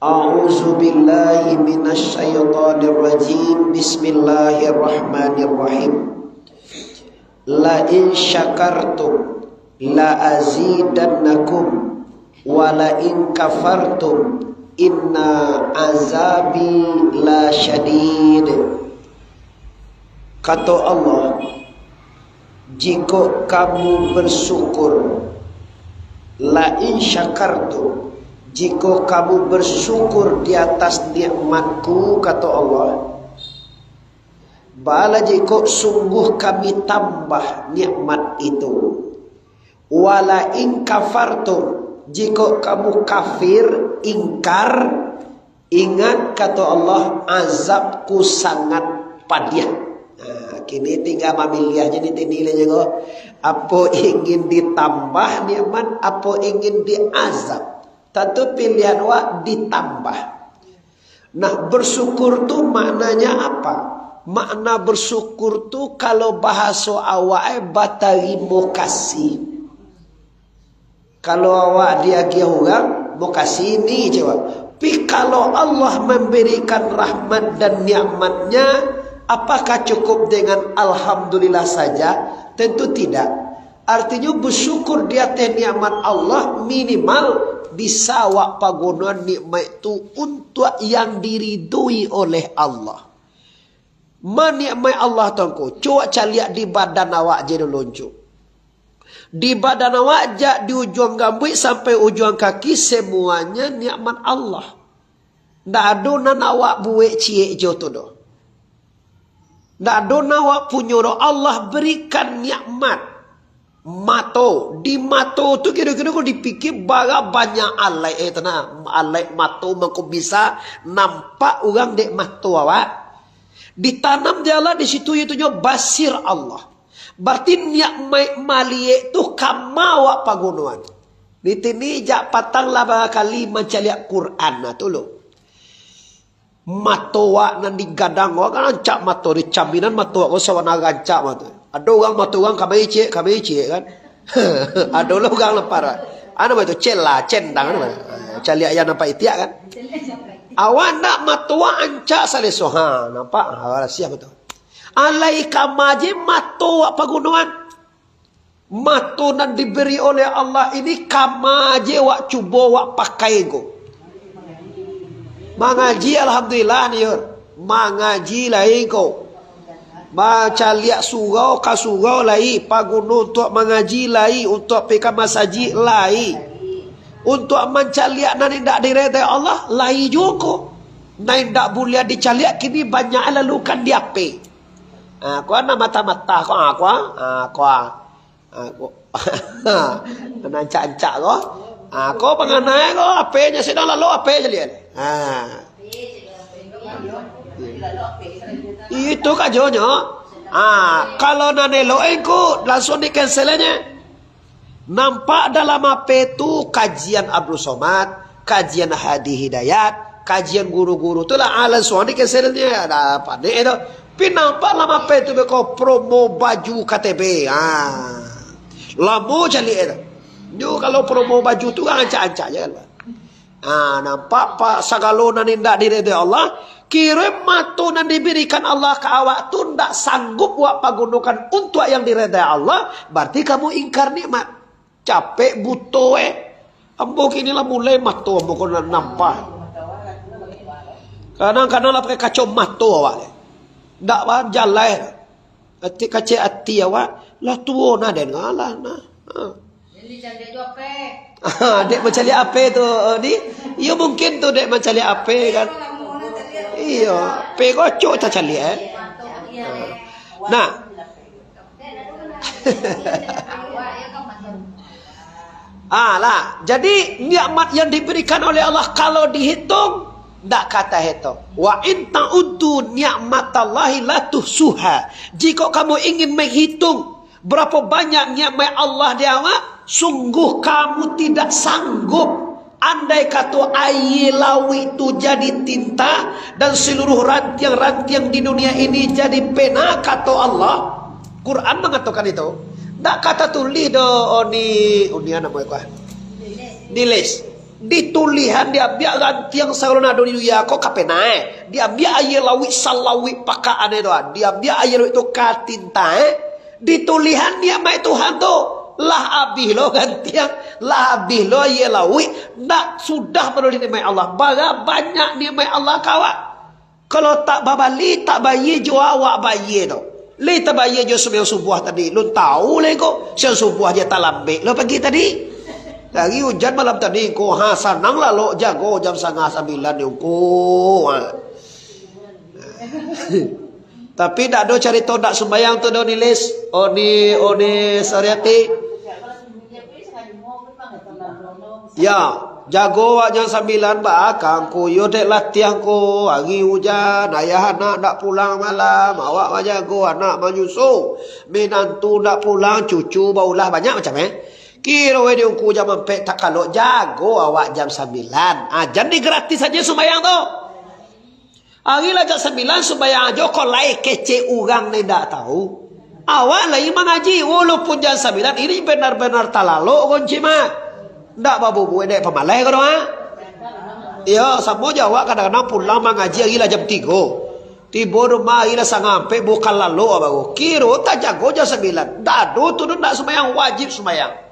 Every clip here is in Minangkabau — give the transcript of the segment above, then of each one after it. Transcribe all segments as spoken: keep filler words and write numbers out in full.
A'udzubillahi minasyaitonirrajim. Bismillahirrahmanirrahim. La in syakartum la azidannakum, wa la in kafartum inna azabi la syadid. Kato Allah, jikok kamu bersyukur, la in syakartum, jikok kamu bersyukur di atas nikmat-Ku, kato Allah, bala jikok sungguh Kami tambah nikmat itu. Wa la in kafartum, jikok kamu kafir, ingkar, ingat, kato Allah, azab-Ku sangat padiah. Nah, kini tingga mamiliah je ni tini lah jago. Apo ingin ditambah nikmat, apo ingin diazab? Tantu pilihan awak ditambah. Nah, bersyukur tu maknanya apa? Makna bersyukur tu, kalau bahaso awak, eh, batarimo kasih. Kalau awak diagiah urang, mokasih ni, cewek. Tapi kalau Allah memberikan rahmat dan nikmatnya, apakah cukup dengan alhamdulillah saja? Tentu tidak. Artinyo, bersyukur di ateh nikmat Allah, minimal bisa awak pagunoan nikmat tu untuak yang diridoi oleh Allah. Ma nikmat Allah tu angku, cubo caliak di badan awak je dulu, Cuk. Di badan awak, jak di ujuang gambuik sampai ujuang kaki, semuanya nikmat Allah. Ndak ado nan awak buek ciek jo tu doh. Ndak ado nan awak punyo doh. Allah berikan nikmat. Mato. Di mato tu kiro-kiro kok dipikir bara banyak alaik, eh, tu nah. Alaik mato mangko bisa nampak urang dek mato awak. Ditanam di Allah di situ, itu nyo basir Allah. Bararti nikmat maliek tu ka ma awak pagunoan. Di tini jak patang lah barakali mancaliak Quran, nah tu lo. Mato awak nan digadang awak kan rancak mato, dicaminan mato awak ko sawana rancak mato. Ado urang mato urang kamai ciek, kamai ciek kan. Ado lo urang lapar. Anu mato cela, cendang anu mato. Caliak yang nampak itiak kan. Awak ndak, mato awak rancak saleso. Ha, nampak? Ha, rasiah mato. Alai ka ma je mato awak pagunoan. Mato nan diberi oleh Allah ini ka ma je wak cubo wak pakai ko. Mangaji, alhamdulillah ni, Yur. Mangaji lai ko. Mancaliak surau ka surau lai, paguno untuak mangaji lai, untuak pai ka masajik lai. Untuak mancaliak nan indak diredai Allah, lai juo ko. Nan indak buliah dicaliak kini banyak lalu kan di H P. Ah, ko nan mata-mata ko, ah, ko, ah, ko, ah. Ah, ko. Nan ancak-ancak ko. Ah, ko panganai ko, H P-nyo sadang lalok H P caliak. Ah. Itu kajonyo. Ah, kalau nan elok engko langsuang di-cancel-nyo. Nampak dalam H P tu kajian Abdul Somad, kajian Hadi Hidayat, kajian guru-guru tu lah, ah, langsuang di-cancel-nyo, ado panek tu. Pi nampak dalam H P tu beko promo baju K T B. Ha. Lamo caliak tu. Nyo kalau promo baju tu kan ancak-ancak je kan. Ha, nampak pa-, sagalo nan indak diredai Allah, kiro mato nan diberikan Allah ka awak tu ndak sanggup wak pagunokan untuak yang diredai Allah, bararti kamu ingkar nikmat. Capek buto, eh. Ambo kini lah mulai mato ambo ko nan nampak. Kadang-kadang lah pakai kaco mato awak ni. Ndak paham jalai. Ati kacek ati awak, lah tuo nah den, alah nah. Ha. Jadi cari jo ape? Dek mancaliak ape tu, eh, di? Iyo mungkin tu dek mancaliak ape kan. Iyo, ape kocok tacaliak, eh. Nah. Ah, lah. Jadi, nikmat yang diberikan oleh Allah, kalau dihitung, ndak ka tahitung. "Wa in ta'uddu ni'matallahi la tuhsuha." Jikok kamu ingin menghitung berapa banyak nikmat Allah di awak, sungguh kamu tidak sanggup. Andai kato aia lauik tu jadi tinta, dan seluruh rantiang-rantiang di dunia ini jadi pena, kato Allah, Quran mangatokan itu. Ndak ka tatulih doh, oh, ni, oh, ni anak murid kuah. Di list. Ditulihan diambiak rantiang sagalo nan ado di dunia ko ka pena, eh. Diambiak aia lauik salauik pakaan tu, ah. Diambiak aia lauik tu ka tinta, eh. Ditulihan nikmat Tuhan tu, lah abih lo rantiang, lah abih lo aia lauik, ndak sudah manulihan nikmat Allah. Bara banyak nikmat Allah ka awak. Kalau tak babali, tak bayia jo awak bayia tu. Lai tabayia jo sumbayang subuah tadi. Lun tahu lai ko, sumbayang subuah je talambek lo pagi tadi. Hari ujan malam tadi ko, ha, sanang lalok jago jam satangah sambilan ni ko. Ha. Tapi dak ado carito dak sumbayang tu doh, Ni Lis. Oni, Oni Sariati. Ya, jago awak jam sambilan bakangku, yo dek latiah ko, hari ujan, ayah anak ndak pulang malam, awak manjago anak manyusu, minantu ndak pulang, cucu baulah banyak macam, eh. Kiro we di ungku jam ampek takalok, jago awak jam sambilan. Ah, jan di gratis sajo sumbayang tu. Ari lah jam sambilan sumbayang ajo, kok lai kecek urang nan indak tahu. Awak lai mangaji, walaupun jam sambilan, ini benar-benar talalok ko, Encik mah. Ndak babubuik dek pamaleh ko doh, ha? Iyo, samo jo awak kadang-kadang pulang mangaji ari lah jam tigo. Tibo rumah ari lah satangah ampek, bukan lalok baru. Kiro tajago jam sambilan. Ndak ado tu, ndak sumbayang, wajib sumbayang.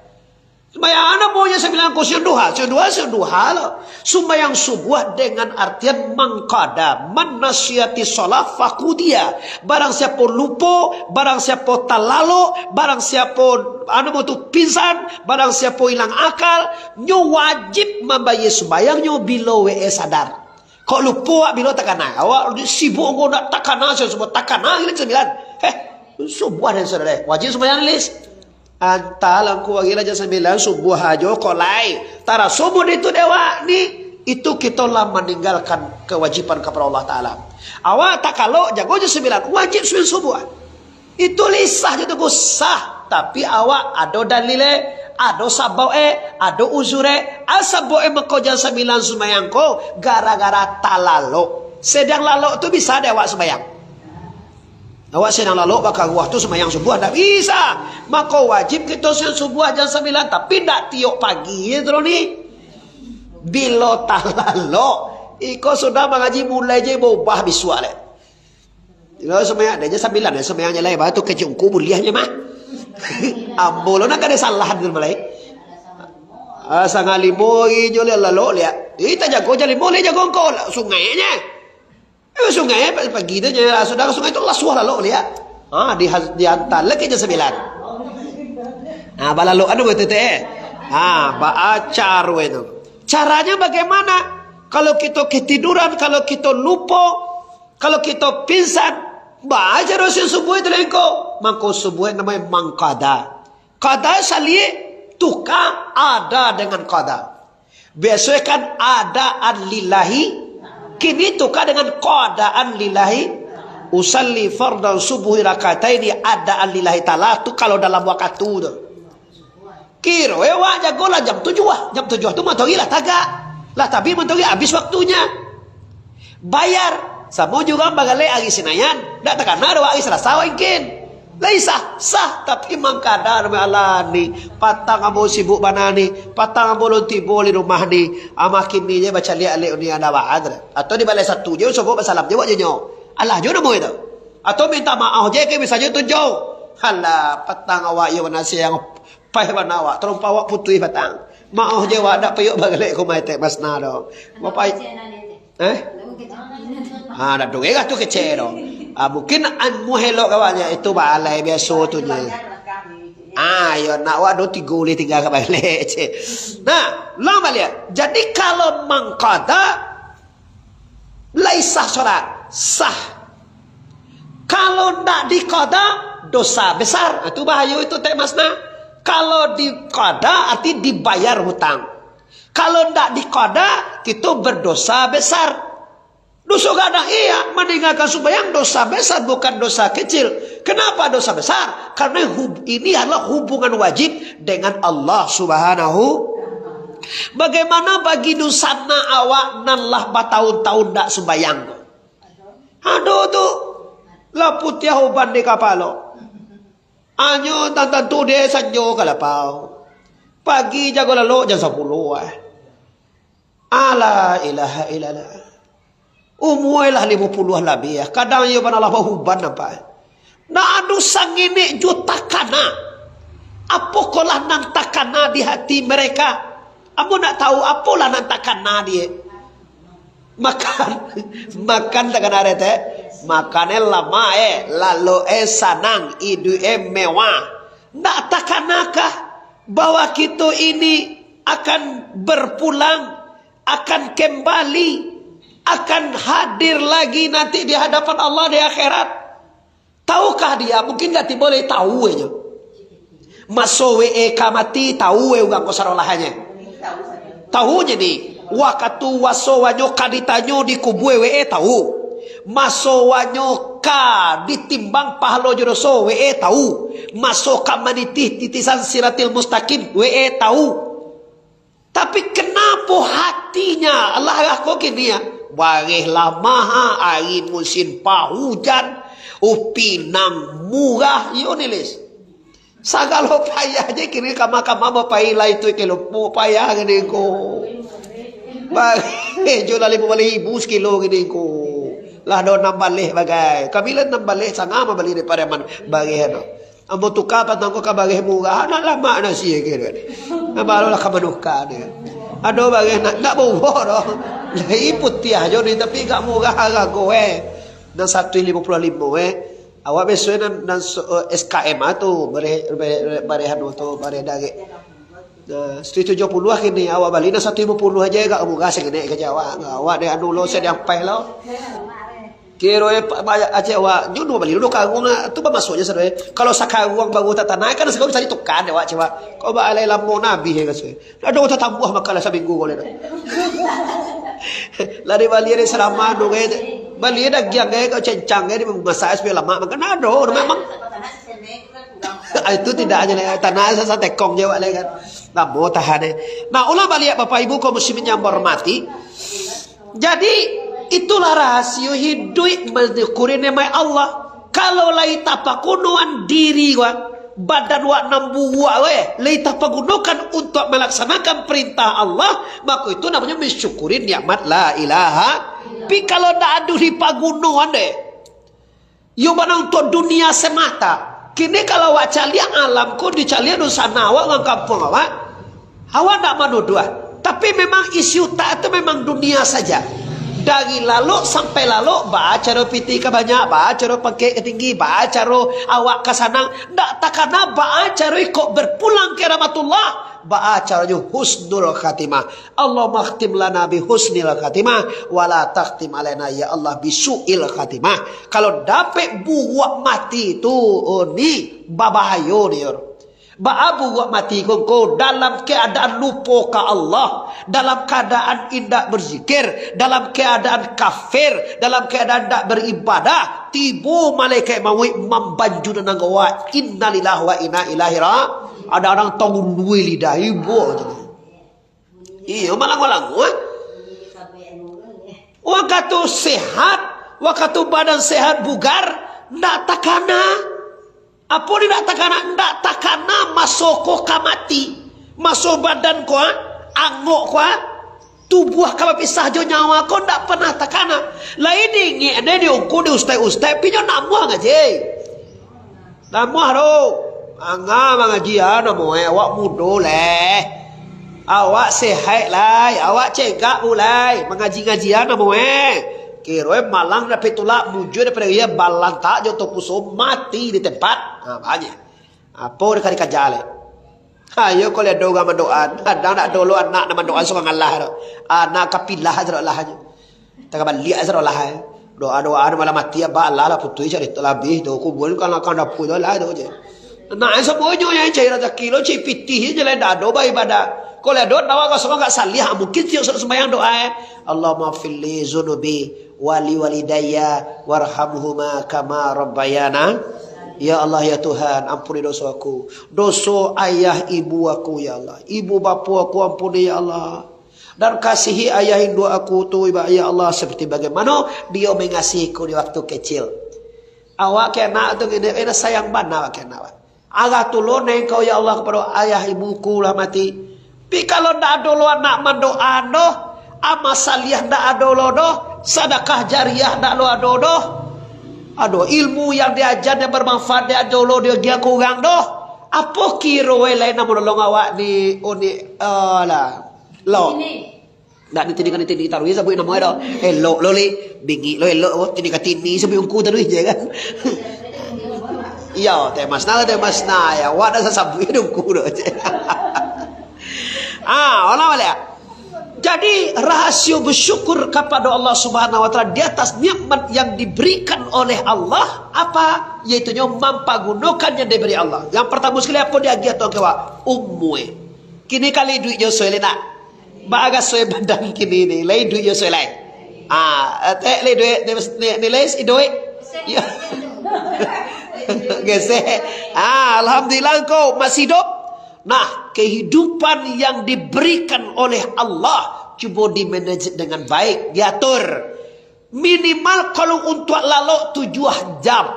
Sumbayang namonyo sambilan ko, siang duha, siang duha, siang duha lo. Sumbayang subuah dengan artian mangkada, manasihati sholat fakudia. Barang siapo lupo, barang siapo talalok, barang siapo, anu, mau tu pingsan, barang siapo ilang akal, nyo wajib mambayia sumbayangnyo bilo we sadar. Kok lupo awak bilo takana, awak sibuk ko ndak takana, siang subuah takana, giliran sambilan. Eh, subuah dan saudara, wajib sumbayang, Lis. Antah lah angku ari lah jam sambilan subuah ajo kok lai taraso mudah itu dek awak ni, itu kito lah maninggalkan kewajiban kapado Allah Taala. Awak takalok jago jam sambilan, wajib sumbayang subuah. Itu lisah jo tu, sah, tapi awak ado dalil e, ado sabab e, ado uzur e. Asa sabab e mako jam sambilan sumbayang ko gara-gara talalok. Sadang lalok tu bisa dek awak sumbayang. Awak sadang lalok bakaruah tu sumbayang subuah, ndak bisa. Mako wajib kito sumbayang subuah jam sambilan, tapi ndak tiok pagi je tu ni. Bilo talalok, iko sudah mangaji mulai je baubah bisuak le. Iko sumbayang, dah je sambilan, dah sumbayang je lai, bah tu kecek ungku buliahnyo mah. Ambo lo nak kada salah tu mulai. Ah, satangah limo ari nyo liak lalok liak. Ih, tajago jam limo lai jago angku, sungai nyo. Eh, sungai, pa-, pagi tu, nyo, sudah ka sungai tu, lah suah lalok liak. Ha, di, diantar lagi jam sambilan. Ha, balalok anu betul tu, eh. Ha, baacar we tu. Caranya bagaimana? Kalau kito ketiduran, kalau kito lupo, kalau kito pingsan, baacar dosen subuh itu lengko. Mangko subuh namonyo mangkada. Kada saliek tuka ada dengan kada. Biaso kan adaan lillahi, kini tuka dengan qadaan lillahi. Usalli fardan subuhi rakataini adaan lillahi ta'ala, tu kalau dalam wakatu tu. Kiro e wak jago lah jam tujuah. Jam tujuah tu matoari lah tagak. Lah tabik matoari, abih waktunyo. Bayar. Samo jo urang bagalek ari Sinayan, dak takana doh ari Salasa wak ingkin. Lai sah, sah, tapi mangkada namo Allah ni. Patang ambo sibuk bana ni, patang ambo lun tibo di rumah ni. Amah kini je bacaliak alek ni anda baat. Atau di balai satu je, sobok basalam je wak je nyo. Alah jo namo itu. Atau minta maaf je ke misalnyo tu jo. Alah, patang awak iyo bana siang. Pai bana awak, tarompa awak putuih batang. Maoh je awak dak payuak bagalek ko mai tek Masna do. Bapak, eh? Ah, dak dongeng tu kecek do. Ah, mungkin an muhelok awaknyo itu balai biaso tu je. Ah, yo nak awak do tigo ulih tinggal ka bagalek cek. Nah, ulang baliak. Jadi kalau mangkada lai sah solat, sah. Kalau ndak dikada, dosa besar. Ah, tu bahayo itu tek Masna. Kalau dikada, arti dibayar hutang. Kalau ndak dikada, kito berdosa besar. Dosa gadang, iya, meninggalkan sumbayang dosa besar, bukan dosa kecil. Kenapa dosa besar? Karena hub-, ini adalah hubungan wajib dengan Allah Subhanahu. Bagaimana bagi dunsanak awak nan lah batahun-tahun ndak sumbayang? Ado tu, lah putiah uban di kapalo. Anyo tantu dek sanjo ka lapau. Pagi jago lalok jam sapuluah, eh. La ilaha illallah. Umua lah limo puluah labiah, kadang iyo bana lah bahuban nampak. Ndak ado sangenek juo takana. Apokolah nan takana di hati mereka? Ambo ndak tahu apolah nan takana die. Makan, makan takana dek teh. Makan e lama eh, lalok e sanang, iduik e mewah. Ndak takanakah bahwa kito ini akan berpulang, akan kembali, akan hadir lagi nanti di hadapan Allah di akhirat? Tahukah dia? Mungkin nggak tibo lai tahu aja. Maso W E ka mati, tahu e urang ko sarolahannya. Tahu je ni, wakatu waso wanyo ka ditanyo di kubue W E tahu. Maso wanyo ka ditimbang pahalo jo doso W E tahu. Maso ka manitih titisan siratil mustaqim W E tahu. Tapi kenapo hatinya Allah ko kini ya? Bareh lamah, ari musim pahujan, upinang murah, iyo ni lis. Sagalo payah je kini kama-kama bapayi lai tu kilo, payah kini ko. Bareh jo lah limo baleh ribu sakilo kini ko. Lah do anam baleh bagai. Kami lah anam baleh sanga mambali di Pariaman bareh tu. Ambo tuka patang ko ka bareh murah, nak lamak nasi kiro. Barulah ka manuka ni. Ado bareh nak, nak baubok doh. Lai putiah jo ni, tapi agak murah harago eh. Nan satu limo puluah limo eh. Awak biaso nan, nan so- eh, S K M ah tu, bareh, bareh, bareh anu tu, bareh darek. Nah, satu tujuah puluah kini awak bali, nah, satu limo puluah aja agak murah sakenek ka awak. Awak dek anu lo, sadiang pai lo. Kiro e pa- banyak aja awak, nyo dua bali dulu karuang lah. Tu bamasuknya sadoe. Kalau sakaruang baru tatanai, kan sakaruang bisa ditukan dek awak cuma. Kau ba alai lamo nabi ya kasih. Ada orang tatambuah makan lah saminggu kau lihat. Lah dibali ada selama dong eh. Bali dagiang eh, kau cencang eh, dimasak supaya lamak makan. Ado, memang. Ah, itu tidak hanya tanah sasatekong je awak lai kan. Lamo tahan eh. Nah, ulah baliak Bapak Ibu kaum muslimin yang berhormati. Jadi, itulah rahasio hiduik mensyukuri nikmat Allah. Kalau lai tapagunoan diri wak, badan wak nan buruak weh, lai tapagunokan untuk melaksanakan perintah Allah, maka itu namanya mensyukuri nikmat la ilaha. Tapi kalau ndak ado dipagunoan deh, Yo bana untuak dunia semata. Kini kalau awak caliak alam ko dicaliak dunsanak awak, urang kampuang awak, awak ndak manuduah. Tapi memang isi utak tu memang dunia saja. Dari lalok sampai lalok, baa caro pitih ka banyak, baa caro pangkek ka tinggi, baa caro awak ka sanang. Ndak takana baa caro iko berpulang ka rahmatullah, baa caronyo husnul khatimah. Allahumma khtim lana bi husnil khatimah, wa la takhtim alaina ya Allah bi su'il khatimah. Kalau dapek buruak mati tu, oh, ni babahayo ni, yo. Baa buruak mati ko, ko dalam keadaan lupo ka Allah, dalam keadaan indak berzikir, dalam keadaan kafir, dalam keadaan indak beribadah, tibo malaikat mauik mambanju nan anggawa, innalillahi wa inna ilaihi ra-, ada urang tongului lidah ibo tu. Iyo, malango-lango, eh. Wakatu sehat, wakatu badan sehat, bugar, ndak takana. Apo ni ndak takana? Ndak takana maso ko ka mati. Maso badan ko, ah, angok ko, ah, tubuah ka bapisah jo nyawa ko ndak pernah takana. Lai diingek ne, diungku di ustaz-ustaz, pinyo namuah ngaji. Namuah tu, anga mangaji ah, namo eh, awak mudo leh. Awak sehat lai, awak cegak pulai, mangaji-ngaji ah, namo eh. Kiro eh, malang dapek tulak, mujua daripada iya, balantak jo topuso, mati di tempat. Ha, banyak. Apo dah kali kaja leh. Ayo, kalau ado urang mandoa, kadang ndak dolo anak nan mandoa surang Allah tu. Anak kapilah tu lah. Tagabaliak sarolah, eh. Doa-doa malam mati, abah alah lah putuih carito lah, abih tu. Kubua kan lakang dapua tu lah tu je. Nah, eh, samuanyo yang cari razaki lo, cari pitih je lah, ndak ado baibadah. Kalau ado, nawa kosong agak salih, ah, mungkin tiok sembahyang doa, eh. Allahumma firli zunubi wali walidayya warhamhuma kama rabbayana. Ya Allah, ya Tuhan, ampuni dosaku. Doso ayah ibu aku, ya Allah. Ibu bapu aku ampuni, ya Allah. Dan kasihi ayah induak aku tu, iba-, ya Allah, seperti bagaimana dia mengasihiku di waktu kecil. Awak ka anak tu, kena, kena sayang bana awak ka anak awak. Arah tu lo neng kau, ya Allah, kepada ayah ibuku lah mati. Tapi kalau ndak ado lo anak mandoa doh, Amal saleh ndak ado lo doh, sadakah jariah ndak lo ado doh. Ado ilmu yang diaja, yang bermanfaat, ndak ado lo diagiah ka urang doh. Apo kiro e lai nan manolong awak ni, Uni, alah, lo. Ndak ni tini ka ni tini taruih sabuik namo e doh. Elok lo, Li. Bingik lo elok, oh. Tini ka tini sabuik ungku taruih je kan. Iyo, teh mas nah, teh mas nah. Ya, awak dah sasabuik ungku doh. Ah, ulang baliak. Jadi, rahasio bersyukur kepada Allah Subhanahu wa Ta'ala di atas nikmat yang diberikan oleh Allah, apa? Yaitunya mampagunokan yang diberi Allah. Yang pertama sekali, apo diagiah Tuhan ka awak? Umua. Kini kali duit jo soi lai nak. Baa soi badan kini ni, lai duit jo soi lai. Ah, tek lai duit, ni, ni, ni lai iduik. Ya. Gesek. Ah, alhamdulillah engkau masih hidup. Nah, kehidupan yang diberikan oleh Allah, cubo di-manage dengan baik, diatur. Minimal kalau untuak lalok tujuah jam.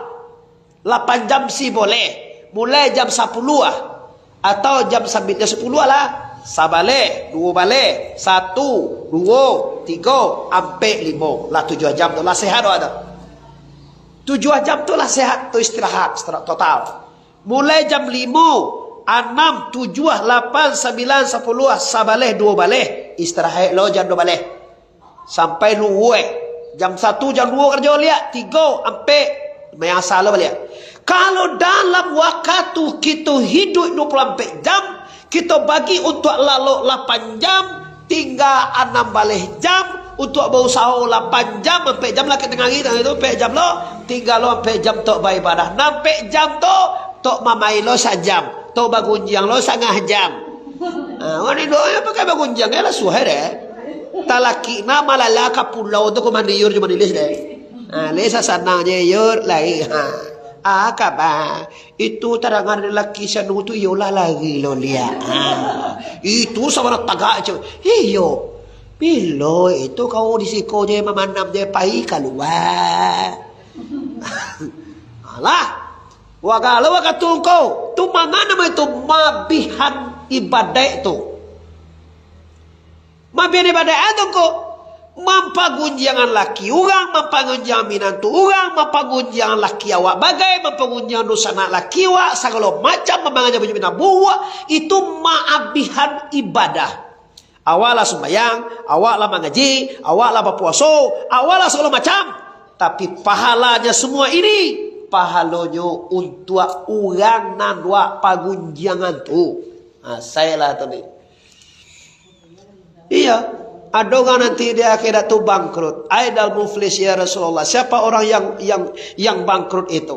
Lapan jam si boleh. Mulai jam sapuluah lah. Atau jam sambilan, jam sapuluah lah. Sabaleh, duo baleh, satu, duo, tigo, ampek, limo. Lah tujuah jam tu lah sehat awak tu. Tujuah jam tu lah sehat tu istirahat secara total. Mulai jam limo, anam, tujuah, lapan, sambilan, sapuluah, sabaleh, duo baleh. Istirahat lo jam duo baleh. Sampai luweh. Jam satu, jam duo karajo liak, tigo, ampek, mayang asa lo baliak. Kalau dalam wakatu kito hiduik duo puluah ampek jam, kito bagi untuak lalok lapan jam, tingga anam baleh jam, untuak bausaho lapan jam, ampek jam lah ka tangah ari, tangah ari tu ampek jam lo, tingga lo ampek jam tok baibadah. Nan ampek jam tu, tok mamain lo sajam, tok bagunjiang lo sangah jam. Ah, urang Indo yo pakai bagunjiang, yo lah suah deh. Talakik na malala ka pulau tu ka maniur jo manilis deh. Ah, lai sasanang je yur lai. Ha. Ah, kaba. Itu tadanga dari laki sanu tu iyolah lari lo liak. Ha. Itu sabana tagak je. Iyo. Bilo itu kau di siko je mamanam je pai kalua. Alah. Wagalo wakatu ko, tu manga namo itu mabihan ibadaik tu. Mabihan ibadaik tu ko, mampagunjiangan laki urang, mampagunjiangan minantu urang, mampagunjiangan laki awak bagai, mampagunjiangan dunsanak laki awak, sagalo macam mamanganyo bunyi minang buah, itu maabihan ibadah. Awak lah sumbayang, awak lah mangaji, awak lah bapuaso, awak lah sagalo macam. Tapi pahalanya semua ini, pahalonyo untuak urang nan wak pagunjiangan tu. Ha, sayolah tu ni. Iya, ado urang nanti di akhirat tu bangkrut. Ainal muflis ya Rasulullah? Siapa orang yang yang yang bangkrut itu?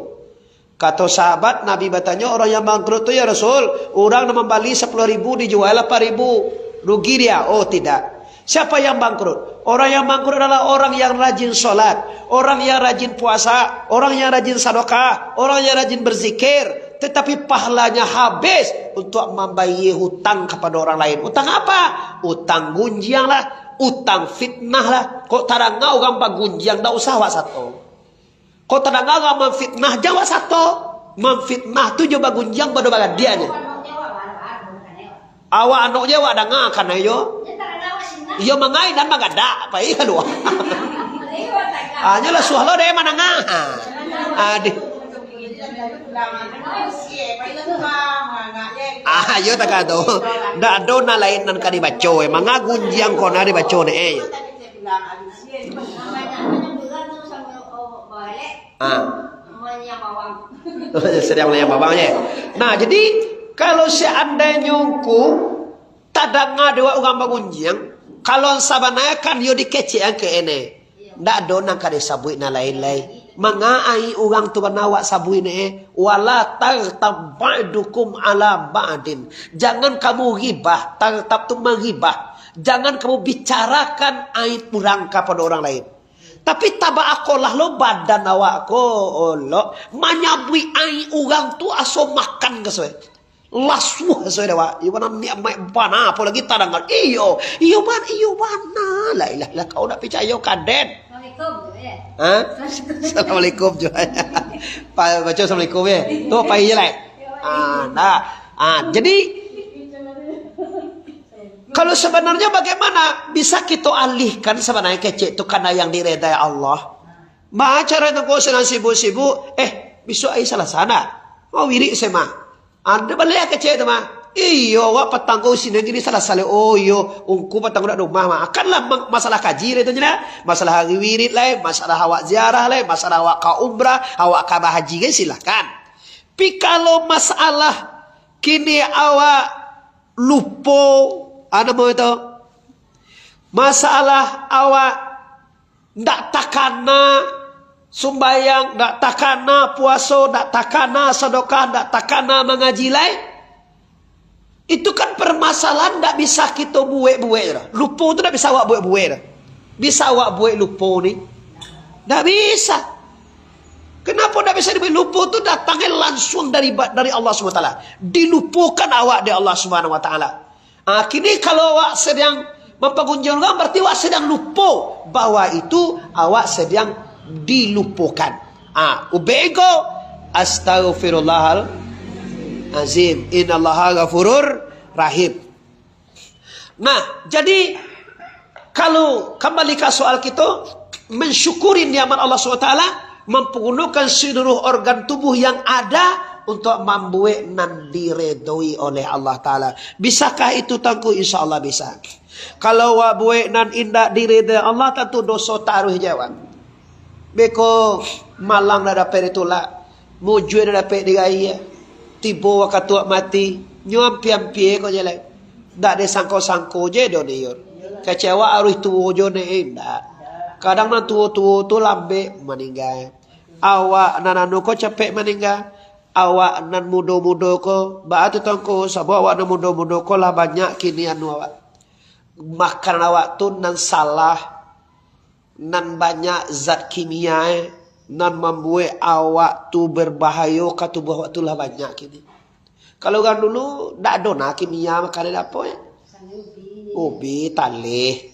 Kato sahabat, Nabi batanyo, "Orang yang bangkrut tu, ya Rasul, urang nan mambali sapuluah ribu, dijual lapan ribu, rugi dia?" Oh, tidak. Siapa yang bangkrut? Orang yang bangkrut adalah orang yang rajin sholat, orang yang rajin puasa, orang yang rajin sadakah, orang yang rajin berzikir, tetapi pahalanya habis untuk mambayie hutang kepada orang lain. Utang apa? Utang gunjiang lah, utang fitnah lah. Kok tadanga urang bagunjiang, ndak usah awak sato. Kok tadanga urang mamfitnah, jan awak sato. Mamfitnah tu jo bagunjiang bado bagadiahnyo. Awak anok je awak danga kanai yo. Iyo mangai nan magadak, pai kalua. Ah, nyo lah suah lo deh mananga. Ha. Ah, di. Ah, yo takah tu. Ndak ado nan lain nan ka dibaco, eh. Manga gunjiang ko nan dibaco ni, eh. Ah. Sadang maliang bawang je. Nah, jadi, kalau seandainyo ngku tadanga dek awak urang bagunjiang, kalau sabananyo kan iyo dikecek angkek ene. Ndak ado nan ka disabuik nan lain lai. Manga aib urang tu bana awak sabuik ne, eh. Wala tartab ba'dukum ala ba'din. Jangan kamu ghibah, tartab tu manggibah. Jangan kamu bicarakan aib urang kapado urang lain. Tapi tabaakolah lo badan awak ko, olok, manyabuik aib urang tu aso makan kaso e. Lasuah kaso e dek awak. Iyo bana nikmat bana, apolai tadanga. Iyo, iyo ban-, iyo bana. La ilaha illallah, kau ndak picayo ka den. Assalamualaikum, ya. Ha? Assalamualaikum jo. Pa-, baco assalamualaikum, ya. Tu pai je lah. Ah, nah. Ah, jadi Kalau sebenarnya bagaimana bisa kita alihkan sebenarnya kecek tu karena yang diredai Allah? Baa caro tu ko sedang sibuk-sibuk, eh, bisuak ari Salasa ndak? Mau wirid se mah. Ado baliak kecek tu mah. Iyo, awak patang ko sini gini salah saleh. Oh iyo, ungku patang ko dak di rumah mah. Kan lah mang-, masalah kaji lah itu je lah. Masalah hari wirid lah, masalah awak ziarah lah, masalah awak ka umrah, awak ka bahaji kan silahkan. Tapi kalau masalah kini awak lupo, ado namo itu? Masalah awak ndak takana sumbayang, ndak takana puaso, ndak takana sadakah, ndak takana mangaji lai. Itu kan permasalahan ndak bisa kito buek-buek doh. Lupo tu ndak bisa awak buek-buek doh. Bisa awak buek lupo ni? Ndak bisa. Kenapa ndak bisa dibuek? Lupo tu datangnya langsung dari ba-, dari Allah Subhanahu Wa Taala. Dilupokan awak dek Allah Subhanahu Wa Taala. Ah, kini kalau awak sedang mampagunjiang urang, berarti awak sedang lupo bahwa itu awak sedang dilupokan. Ah, ubek ko, "Astaghfirullahal azim, innallaha ghafurur rahim." Nah, jadi kalau kembali ke soal kita, mensyukuri nikmat Allah Subhanahu Wa Taala, mempergunakan seluruh organ tubuh yang ada untuk mambuek nan diredoi oleh Allah Taala. Bisakah itu, Tuangku? Insya Allah bisa. Kalau awak buek nan indak diredoi Allah, tantu doso taruih jawab. Beko malang ndak dapek ditulak, mujua ndak dapek digaia. Tibo wakatu awak mati, nyo ampia-ampia ko je lai. Ndak disangko-sangko je do niyo. Kecek awak harus tuo jo ne, indak. Kadang nan tuo-tuo tu lambek maningga. Awak nan anu ko capek maningga. Awak nan mudo-mudo ko, baa tu, Tuangku? Sabab awak nan mudo-mudo ko lah banyak kini anu awak. Makanan awak tu nan salah, nan banyak zat kimia, eh, nan mambuek awak tu berbahayo ka tubuh awak tu lah banyak kini. Kalau urang dulu, ndak ado nah kimia makanan apo, eh. Ubi, taleh.